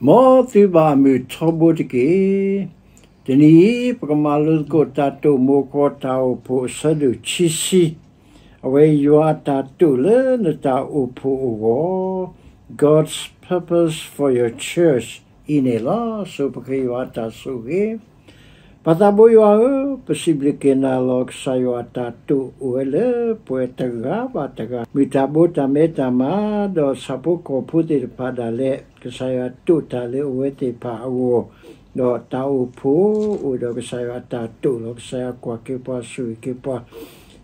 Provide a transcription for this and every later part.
မ်သုဘၣ်အမုာ်ထီဘိတက့ၢ်. တနံၤအံၤ ပကမၤလိသကိးတၢ်တိာ်မိၤဃီၤတၢ်အိၣ်ဖှိၣ်အဆၢဒိၣ်ခံဆံ, အဝဲယွၤအတၢ်တိာ်လၢနတၢ်အိၣ်ဖှိၣ်အဂီၢ်, God's purpose for your church အံၤန့ၣ်လီၤ. ဆိပဃ့ယွၤအတၢ်ဆိၣ်ဂ့ၤ. ပၢ်သးဘိယွၤဧၢ, ပစံးဘျုးက့ၤနၤလီၤ. ကစၢ်ယွၤအတၢ်တိာ်အိၣ်ဝဲလၢပှၤတဂၤဘၣ်တဂၤ, မုၢ်တၢ်ဘိတၢ်မဲတၢ်မါ, ဒီးဆၣ်ဖိကီၢ်ဖိသ့ၣ်တဖၣ်ဒၣ်လဲာ်, ကစၢ်ယွၤတိာ်တၢ်လၢအဝဲသ့ၣ်တဖၣ်အဂီၢ်, ဒီးတၢ်အိၣ်ဖှိၣ်အိၣ်ဒီးကစၢ်ယွၤအတၢ်တိာ်လီၤ. ကစၢ်ယွၤကွၢ်က့ၤပှၤဆိၣ်ဂ့ၤက့ၤပှၤ,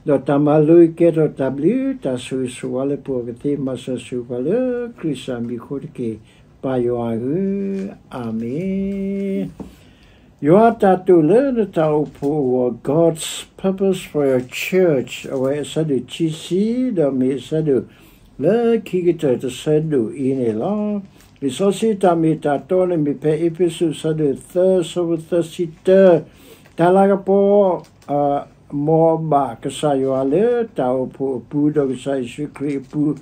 ဒီးတၢ်မၤလိအံၤကဲထီၣ်တၢ်ဘျုး, တၢ်ဆိၣ်ဂ့ၤဆိၣ်ဝါလၢပဂီၢ်ကသ့, မၤစၢၤဆိၣ်ဂ့ၤပှၤလၢခရံာ်အမံၤအဃိတက့ၢ်, ပၢ်ယွၤဧၢ, အၤမ့ၣ်. ယွၤအတၢ်တိာ်လၢနတၢ်အိၣ်ဖှိၣ်အဂီၢ်, God's purpose for your church, အဝဲအဆၢဒိၣ်ခံဆံ, ဒီးမ့ၢ်အဆၢဒိၣ်လၢခံကတၢၢ်တဆၢဒိၣ်အံၤန့ၣ်လီၤ. လံာ်စီဆှံတၢ်မ့ၢ်တၢ်တီန့ၣ်မ့ၢ်ဖဲအ့းဖ့းစူးအဆၢဒိၣ်သၢအဆၢဖိသၢဆံတၢ, တၢ်လၤကပီၤ မ်အဘၣ်ကစၢ်ယွၤလၢတၢ်အိၣ်ဖှိၣ်အပူၤဒီးကစၢ်ယ့ၣ်ၡူးခရံာ်အပူၤ,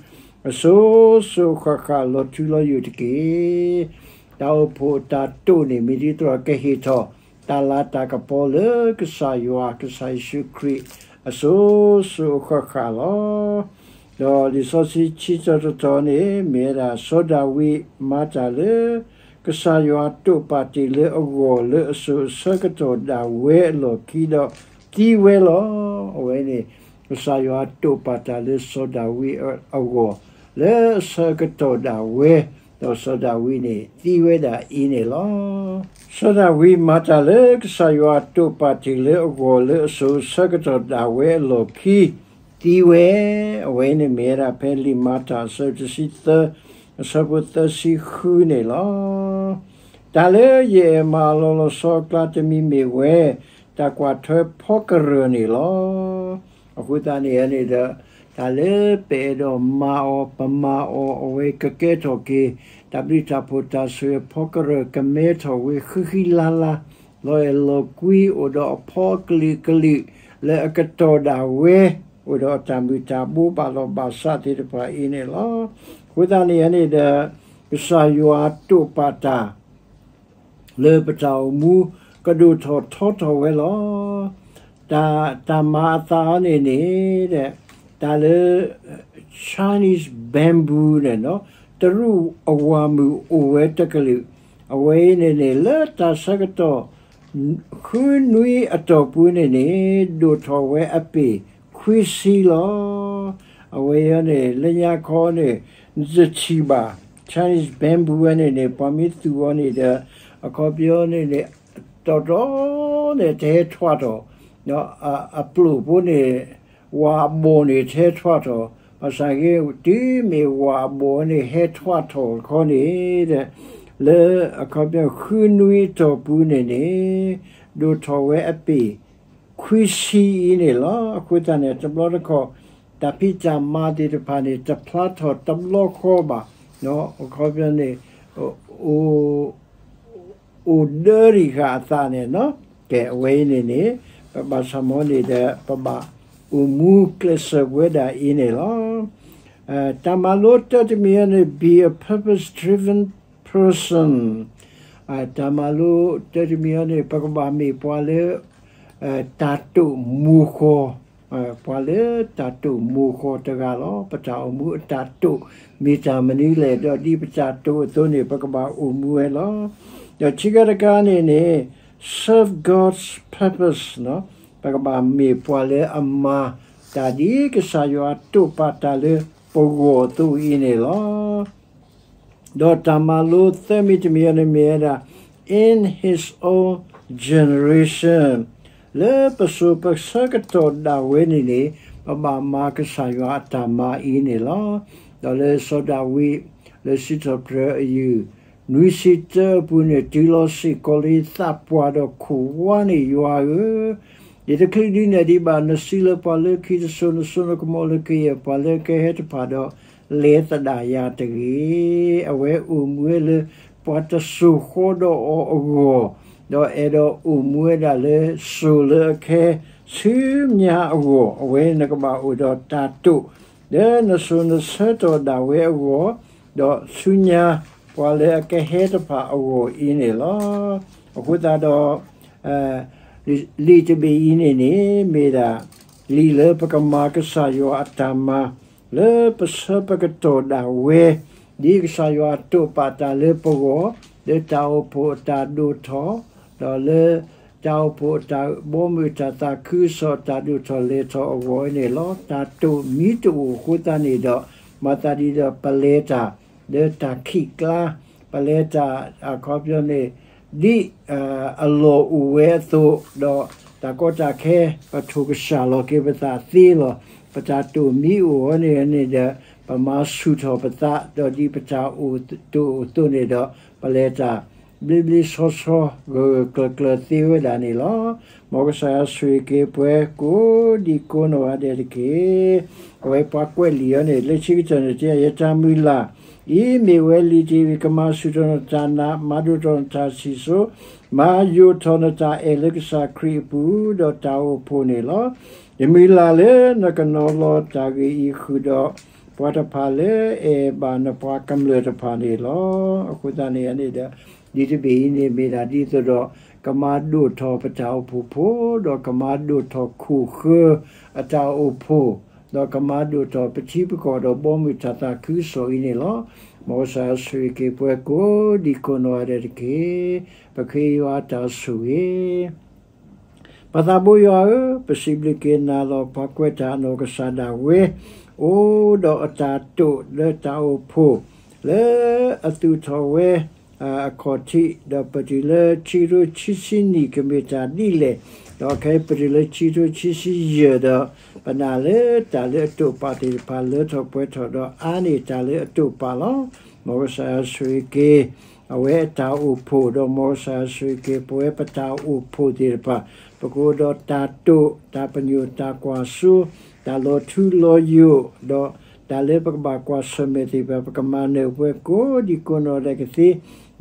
အစိၤစိၤအဃၣ်ဃၣ်လီၤထူလီၤယိာ်တက့ၢ်. တၢ်အိၣ်ဖှိၣ်အတၢ်တိာ်န့ၣ် မ့ၢ်ဒ်သိးကဟ့ၣ်ထီၣ် တၢ်လၤတၢ်ကပီၤလၢကစၢ်ယွၤ ကစၢ်ယ့ၣ်ၡူးခရံာ် အစိၤစိၤအဃၣ်ဃၣ်လီၤ. ဒီးလံာ်စီဆှံခံတီၤတတီၤန့ၣ် မ့ၢ်ဝဲဒၣ် စီၤဒၤဝံးမၤတၢ်လၢ ကစၢ်ယွၤတိာ်ပာ်တ့ၢ်လၢအဂီၢ်လၢအစိၤအဆၢကတီၢ်ဒၣ်ဝဲအလီၢ်ခံဒီးသံဝဲလီၤ. အဝဲန့ၣ် ကစၢ်ယွၤတိာ်ပာ်တၢ်လၢစီၤဒၤဝံးအဂီၢ် လၢအဆၢကတီၢ်ဒၣ်ဝဲ, ဒီးစီၤဒၤဝံးန့ၣ်သံဝဲဒၣ်အံၤန့ၣ်လီၤ. စီၤဒၤဝံးမၤတၢ်လၢကစၢ်ယွၤတိာ်ပာ်တ့ၢ်လၢအဂီၢ်လၢအစိၤအဆၢကတီၢ်ဒၣ်ဝဲအလီၢ်ခံ သံဝဲ, အဝဲန့ၣ်မ့ၢ်ဝဲဒၣ်ဖဲလံာ်မၤတၢ်အဆၢတဆံသၢ အဆၢဖိသၢဆံဃုန့ၣ်လီၤ. တၢ်လၢယအဲၣ်မၤအလီၢ်လီၤဆီအကျါတမံၤမ့ၢ်ဝဲ တၢ်ကွၢ်ထွဲဖီကရၢၢ်န့ၣ်လီၤ. အဃိသတးန့ၣ်န့ၣ်ဒီး တၢ်လၢပအဲၣ်ဒိးမၤအီၤ ပမၤအီၤ အဝဲကကဲထီၣ်က့ၤ တၢ်ဘျုးတၢ်ဖှိၣ်တၢ်ဆိၣ်ဂ့ၤဖီကရၢၢ် ကမဲထီၣ်ဝဲဃံဃံလၤလၤ လီၤအဲၣ်လီၤကွံ အိၣ်ဒီးအဖီကလုာ်ကလုာ် လၢအကတီၢ်ဒၣ်ဝဲ အိၣ်ဒီးတၢ်မုၢ်တၢ်ဘိဘၣ်လီၢ်ဘၣ်စးသ့ၣ်တဖၣ်အံၤန့ၣ်လီၤ. အဃိသတးန့ၣ်န့ၣ်ဒီး ကစၢ်ယွၤတိာ်ပာ်တၢ် လၢပတၢ်အိၣ်မူ ကဒိၣ်ထီၣ်ထီထီၣ်ဝဲလီၤ. တၢ် တၢ်မၤအသးအီၤန့ၣ်န့ၣ် တၢ်လၢ Chinese bamboo န့ၣ် တရူးအဝၤမုၢ်အိၣ်ဝဲတကလုာ်, အဝဲအံၤန့ၣ်န့ၣ် လၢတၢ်ဆၢကတီၢ် ဃုနွံအတီၢ်ပူၤန့ၣ်န့ၣ် ဒိၣ်ထီၣ်ဝဲအပ့ၢ်ခွံဆံလီၤ. အဝဲအံၤန့ၣ် လၢညါခီန့ၣ် နတထံၣ်ဘၣ် Chinese bamboo ဝဲန့ၣ်န့ၣ် ပှၤမ့ၢ်သူၣ်အီၤန့ၣ်ဒီး အခီပညီန့ၣ်န့ၣ် တီတီန့ၣ် တဟဲထွးထီၣ်, အပျိၢ်ဖိန့ၣ် ဝၤအဘီၣ်န့ၣ် တဟဲထွးထီၣ်, ဘၣ်ဆၣ်ဂ့ၤ တုၤမ့ၢ်ဝၤအဘီၣ်န့ၣ် ဟဲထွးထီၣ်တခီန့ၣ် လၢအခီပညီ ဃုနွံအတီၢ်ပူၤန့ၣ်န့ၣ် ဒိၣ်ထီၣ်ဝဲအပ့ၢ်ခွံဆံအံၤန့ၣ်လီၤ. အဃိသတးန့ၣ် တဘျီတခီၣ် တၢ်ဖံးတၢ်မၤသ့ၣ်တဖၣ်န့ၣ် တဖျါထီၣ်တဘျီဃီဘၣ်, အခီပညီန့ၣ် အိၣ် အိၣ်ဒၢရံၣ်ဃာ်အသးန့ၣ်, ကဲ အဝဲအံၤန့ၣ်န့ၣ် ပဘၣ်ဆၣ်မီန့ၣ်ဒီး ပဘၣ်အိၣ်မူကျဲးစၢးပဝဲဒၣ်အံၤန့ၣ်လီၤ. တၢ်မၤလိတၢတမံၤအံၤန့ၣ် be a purpose driven person, တၢ်မၤလိတၢတမံၤအံၤန့ၣ် ပကဘၣ်မ့ၢ်ပှၤလၢ တၢ်တိာ်မိၤဃီၤ ပှၤလၢတၢ်တိာ်မိၤဃီၤတဂၤလီၤ. ပတၢ်အိၣ်မူအတၢ်တိာ် မ့ၢ်တၢ်မနုၤလဲၣ်, ဒီးဒ်ပတၢ်တိာ်အသိးန့ၣ် ပကဘၣ်အိၣ်မူဝဲလီၤ. ဒီးခံခါတခါန့ၣ်န့ၣ် serve God's purpose, ပကဘၣ်မ့ၢ်ပှၤလၢအမၤတၢ် ဒ်ကစၢ်ယွၤတိာ်ပာ်တၢ်လၢပဂီၢ်အသိးအံၤန့ၣ်လီၤ. ဒီးတၢ်မၤလိသၢမံၤတမံၤအံၤန့ၣ်မ့ၢ်ဝဲဒၣ် in his own generation, လၢပစိၤပဆၢကတီၢ်ဒၣ်ဝဲန့ၣ်န့ၣ် ပဘၣ်မၤကစၢ်ယွၤအတၢ်မၤအံၤန့ၣ်လီၤ. ဒီးလၢစီၤဒၤဝံး လၢစံးထီၣ်ပတြၢၤအယုၢ် နွံဆံတၢအပူၤန့ၣ် တုၤလီၤစ့ၢ်ကီးလၢယသးပှၢ်ဒီးခိၣ်ဝါန့ၣ် ယွၤဧၢ, ယတချုးဒုးနဲၣ်ဒံးဘၣ် နစုလၢပှၤလၢခံတစိၤ နစိနကမီၤလၢကယဲၢ် ပှၤလၢကဟဲတဖၣ်ဒီး လဲၤသဒၣ်ယၤတဂ့ၤ. အဝဲအိၣ်မူဝဲလၢပှၤတစိၤဃီဒီးအီၤအဂီၢ်, ဒီးအဲၣ်ဒိးအိၣ်မူဝဲဒၣ်လၢစိၤလၢအခဲဆူညါအဂီၢ်, အဝဲနကဘၣ်အိၣ်ဒီးတၢ်တိာ် လၢနစိၤနဆၢကတီၢ်ဒၣ်ဝဲအဂီၢ်, ဒီးဆူညါ ပှၤလၢအကဟဲတဖၣ်အဂီၢ်အံၤန့ၣ်လီၤ. အဃိသတးဒီး လံာ်တဘ့ၣ်အံၤန့ၣ်န့ၣ် မ့ၢ်ဒၣ် လံာ်လၢပကမၤကစၢ်ယွၤအတၢ်မၤ လၢပဆၢပကတီၢ်ဒၣ်ဝဲ, ဒ်ကစၢ်ယွၤတိာ်ပာ်တၢ်လၢပဂီၢ် လၢတၢ်အိၣ်ဖှိၣ်အတၢ်ဒိၣ်ထီၣ်, ဒီးလၢ တၢ်အိၣ်ဖှိၣ်အတၢ်ဘီမုၢ်တၢ်သးခုကစီၣ်အတၢ်ဒိၣ်ထီၣ်လဲၤထီၣ်အဂီၢ်န့ၣ်လီၤ. တၢ်တိာ်မ့ၢ်တအိၣ်အဃိသတးန့ၣ်ဒီး မၤသးဒ်ဒီးပလဲၤတၢ် လၢတၢ်ခံးကျါ, ပလဲၤတၢ် အခီပညီန့ၣ် ဒ်အလီၢ်အိၣ်ဝဲအသိး, ဒီးတၢ်ကီတၢ်ခဲ ပထိၣ်ကစၢ်လီၤက့ၤပသးသ့လီၤ. ပတၢ်တိာ်မ့ၢ်အိၣ်ဝဲန့ၣ်န့ၣ်ဒီး ပမၤဆူၣ်ထီၣ်ပသး, ဒီးဒ်ပတၢ်အိၣ်တအိၣ်အသိးန့ၣ်ဒီး ပလဲၤတၢ် ဘျ့ဘျ့ဆှီဆှီ ဂၢၢ်ဂၢၢ်ကျၢၤကျၢၤသ့ဝဲဒၣ်န့ၣ်လီၤ. မ်ကစၢ်ယွၤဆိၣ်ဂ့ၤက့ၤပှၤကိးဒံကိးနီၢ်ဂၤဒဲးတက့ၢ်. အဝဲပှၤကွဲးလံာ်အံၤန့ၣ် လၢခံကတၢၢ်န့ၣ် တဲယတၢ်မုၢ်လၢ် အံၤမ့ၢ်ဝဲလံာ်တဘ့ၣ် ကမၤဆူၣ်ထီၣ်နတၢ်နာ်, မၤဒိၣ်ထီၣ်နတၢ်စံၣ်စိၤ, မၤယိာ်ထီၣ်နတၢ်အဲၣ်လၢကစၢ်ခရံာ်အပူၤ ဒီးတၢ်အိၣ်ဖှိၣ်န့ၣ်လီၤ. ယမုၢ်လၢ်လၢနကနီၤလီၤတၢ်ဂ့ၢ်အံၤဃုာ်ဒီး ပှၤတဖၣ်လၢအအဲၣ်ဘၣ်နပှၤကမျၢၢ်တဖၣ်န့ၣ်လီၤ. အဃိသတးန့ၣ်န့ၣ်ဒီး လံာ်တဘ့ၣ်အံၤန့ၣ်မ့ၢ်ဒၣ်ဒ်သိးဒီး ကမၤဒိၣ်ထီၣ်ပတၢ်အိၣ်ဖှိၣ်ဖိ, ဒီးကမၤဒိၣ်ထီၣ်ခိၣ်ဃၢအတၢ်အိၣ်ဖှိၣ်, ဒီးကမၤဒိၣ်ထီၣ်ပထံပကီၢ်ဒီးဘီမုၢ်တၢ်သးခုကစီၣ်အံၤန့ၣ်လီၤ. မ်ကစၢ်ယွၤဆိၣ်ဂ့ၤက့ၤပှၤကိးဒံကိးနီၢ်ဂၤဒဲးတက့ၢ်. ပဃ့ယွၤအတၢ်ဆိၣ်ဂ့ၤ ပၢ်သးဘိယွၤဧၢ, ပစံးဘျုးက့ၤနၤလီၤပှၤကွဲးတၢ်နီၢ်ကစၢ်ဒၣ်ဝဲ အိၣ်ဒီးအတၢ်တိာ်လၢတၢ်အိၣ်ဖှိၣ် လၢအသူၣ်ထီၣ်ဝဲ အခီၣ်ထံး ဒီးပတုၤလၢခံကထိခံဆံနံၣ်ကမ့ၢ်တၢ်ဒ်လဲၣ်, ဒီးခဲအံၤပတုၤလၢခံကထိခံဆံယဲၢ်ဒီး ပနာ်လၢတၢ်လၢအတိာ်ပာ်သ့ၣ်တဖၣ်လၢထီၣ်ပှဲၤထီၣ်ဒီးအါန့ၢ်တၢ်လၢအတိာ်ပာ်လီၤ. မ်ကစၢ်ယွၤဆိၣ်ဂ့ၤက့ၤ အဝဲအတၢ်အိၣ်ဖှိၣ် ဒီးမ်ကစၢ်ယွၤဆိၣ်ဂ့ၤက့ၤ ပဝဲပတၢ်အိၣ်ဖှိၣ်သ့ၣ်တဖၣ် ပကအိၣ်ဒီးတၢ်တိာ် တၢ်ပညိၣ် တၢ်ကွၢ်စိ တၢ်လီၤထူလီၤယိာ် ဒီးတၢ်လၢပကဘၣ်ကွၢ်ဆၢၣ်မဲာ်သ့ၣ်တဖၣ် ပကမၤနၢၤပှဲၤကိးဒံကိးနီၢ်ဒဲးကသ့,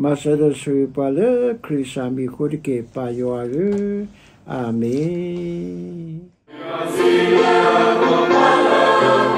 မၤစၢၤဒီးဆိၣ်ဂ့ၤပှၤလၢခရံာ်ကစၢ်မံၤအဃိတက့ၢ် ပၢ်ယွၤဧၢ, အၤမ့ၣ်.